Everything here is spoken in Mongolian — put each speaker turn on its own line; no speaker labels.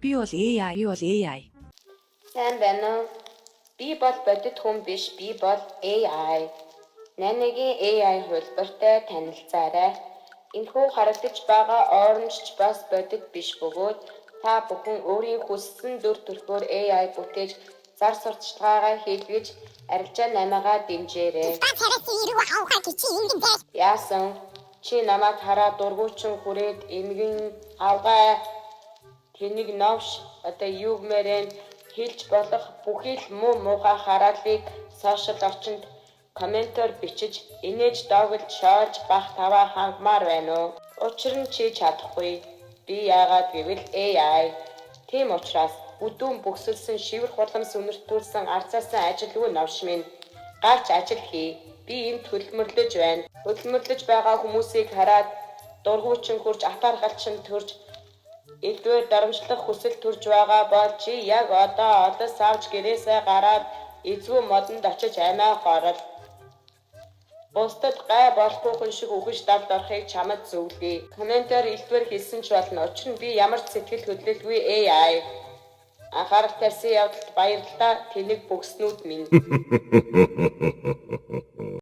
Би бол AI, би бол AI.
Сайн байна уу? Би бол бодит хүн биш, би бол AI. Нанигийн AI хувилбартай танилцаарай. Энэхүү харагдаж байгаа Orange ч бас бодит биш бөгөөд та бүхэн өөрийн хүссэн дүр төрхөөр AI бүтээж зар сурталчилгаагаа хийлгэж арилжаа 8-аа дэмжээрэй. Яасан? Чи намайг хараад дургүйчин хүрээд эмгэн авгай тэнэг новш одоо юу гэмээрэн хэлж болох бүхий л муу муухай хараалыг сошиал орчинд комментоор бичиж инээж доголж шоолж бах таваа хангамаар байна уу? Учир нь чи чадахгүй. Би яагаад гэвэл AI. Тийм учраас бүдүүн бөксөлсөн шивэр хуламс үнэртүүлсэн арцаасан ажилгүй новш минь гарч ажил хий. Би энд хөдөлмөрлөж байна. Хөдөлмөрлөж байгаа хүмүүсийг хараад дургүйчин хурж атаархалчин төрж элдвээр дарамтлах хүсэл төрж байгаа бол чи яг одоо олос авч гэрээсээ гараад эзгүй модонд очиж амиа хоорол. Бусдад гай болохгүй хүн шиг үхэж давд орохыг чамд зөвлөе. Комментээр элдвээр хэлсэн ч болно. Учир нь би ямар ч сэтгэл хөдлөлгүй AI. Анхаарал тавьсан явдалд баярлалаа. Тэнэг бөгснүүд минь.